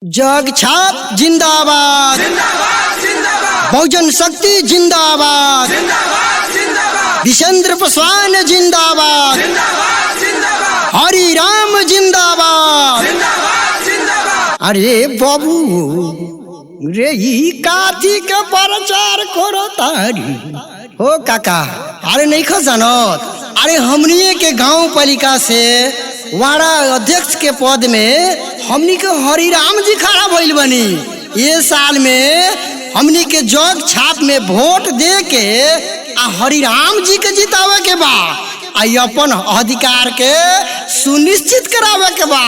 जग छाप जिंदाबाद, बहुजन शक्ति जिंदाबाद, विशेंद्र पासवान जिंदाबाद, हरि राम जिंदाबाद। अरे बाबू रे, ई काथी के प्रचार करो तारी हो काका? अरे नहीं खो जानत? अरे हमनी के गांव पालिका से वाड़ा अध्यक्ष के पद में हमनी के हरिराम जी खड़ा भइल बनी। ये साल में हमनी के जग छाप में वोट दे के आ हरिराम जी के जितावे के बा, आ अपन अधिकार के सुनिश्चित करावे के बा।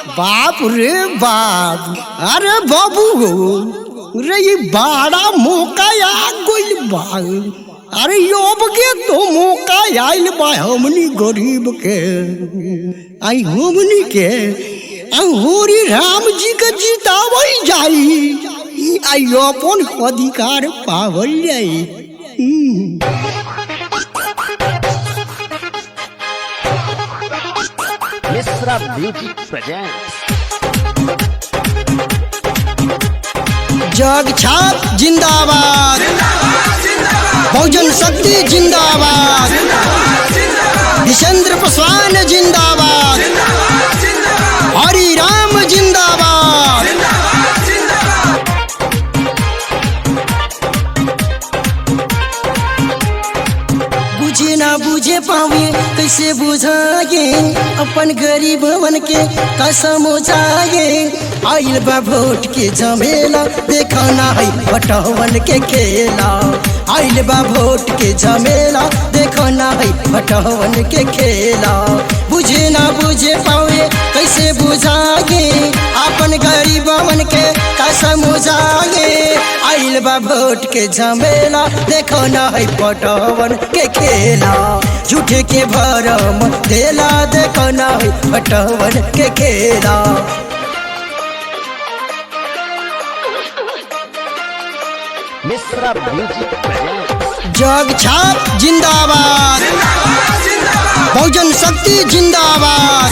बाप रे बाप, अरे बाबू रे, ये बड़ा मौका आ गइल बा। अरे अब के तो मौका आइल बा हमनी गरीब के, आई हमनी के हरि राम जी के जितावल जाई, आई अपन अधिकार पावल जाई। Mishra music presents. जग छाप जिंदाबाद, बहुजन शक्ति जिंदाबाद, विशेंद्र पासवान जिंदाबाद, हरि राम जिंदाबाद। बुझे ना बुझे पावे कैसे बुझाए, अपन गरीबवन के कसम जाए। आइल बा वोट के झमेला, देखा ना है बटवन के खेला। आइल बा वोट के झमेला, देखा ना है बटवन के खेला। बुझे ना बुझे पावे कैसे बुझाए, अपन गरीबवन के कसम जाए। आइल बा वोट के झमेला, देखो ना है पटवन के खेला। झूठे के भरम देला, देखो ना है पटवन के खेला। Mishra music presents. जग छाप जिंदाबाद, बहुजन शक्ति जिंदाबाद,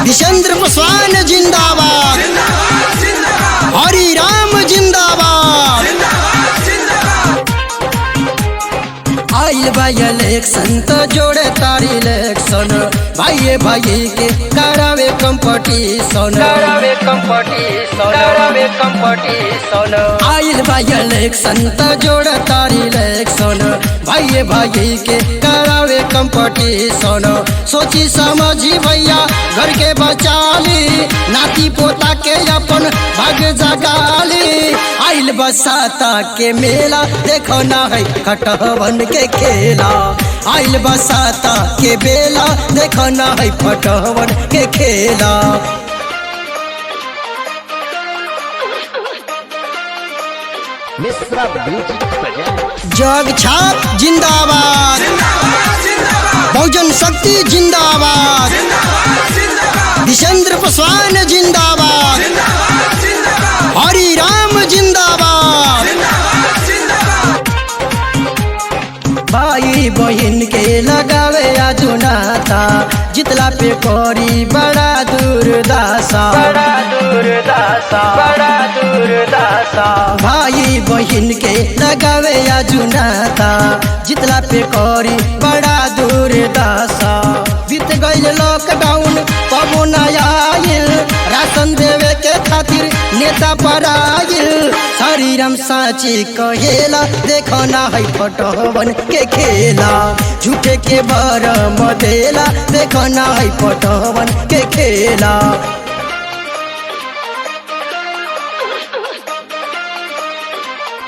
विशेंद्र पासवान जिंदाबाद, हरि राम जिंदाबाद। आइल बा इलेक्शन तो जोड़े तारी इलेक्शन, भाइये भाई के करावे कंपटीशन, करावे कंपटीशन, करावे कंपटीशन। आइल बा इलेक्शन तो जोड़े तारी इलेक्शन, भाइये भाई के करावे कंपटीशन। सोची समझी भैया घर के बचाली, नाती पोता के अपन भाग जगाली। आइल बसाता के मेला, देखो ना है खटवन के खेला। आइल बसाता के बेला, देखो ना है फटवन के खेला। Mishra music presents. जग छाप जिंदाबाद, बहुजन शक्ति जिंदाबाद, विशेंद्र पासवान जिंदाबाद, हरि राम जिंदाबाद। भाई बहन के लगावे आजू नाता, जितला पे करी बड़ा दुर्दशा, बड़ा दुर्दशा, बड़ा दुर्दशा। भाई बहन के लगावे आजू नाता, जितला पे करी बड़ा दुर्दशा। बीत गइल लॉकडाउन कबो ना आइल, राशन देवे के खातिर नेता पर आइल। हरिराम साची कहेला, देखो ना है पटवन के खेला। झूठे के भरम देला, देखो ना है पटवन के खेला।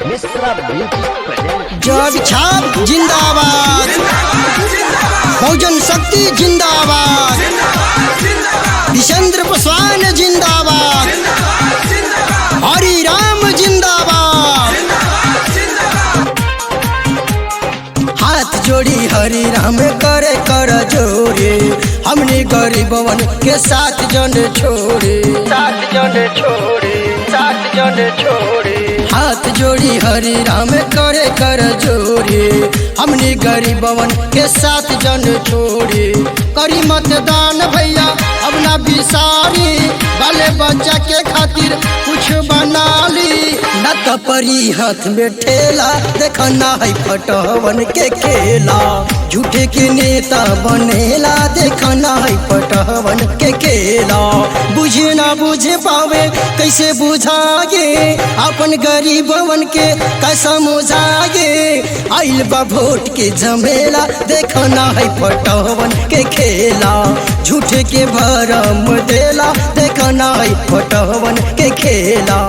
Mishra music presents. जग छाप जिंदाबाद, बहुजन शक्ति जिंदाबाद, विशेंद्र पासवान जिंदाबाद, हरि राम जिंदाबाद। हाथ जोड़ी हरि राम करे कर जोरे, हमने गरीबवन के साथ जन छोड़े, सात जन छोड़े, सात जन छोड़े। हाथ जोड़ी हरि राम करे कर जोरे, हमने गरीबवन के साथ जन छोड़े। करी मतदान भैया अब ना ना बिसारी, बाले बच्चा के खातिर कुछ बना ली। न त परी हाथ में ठेला, देखना है पटवन के खेला। झूठे के नेता बनेला, देखना है पटवन के खेला। बुझे ना बुझे पावे कैसे बुझागे, अपन गरीबवन के कैसा मुझागे। आइल बा वोट के झमेला, देखना है पटवन के खेला। झूठे के भरम देला, देखना है पटवन के खेला।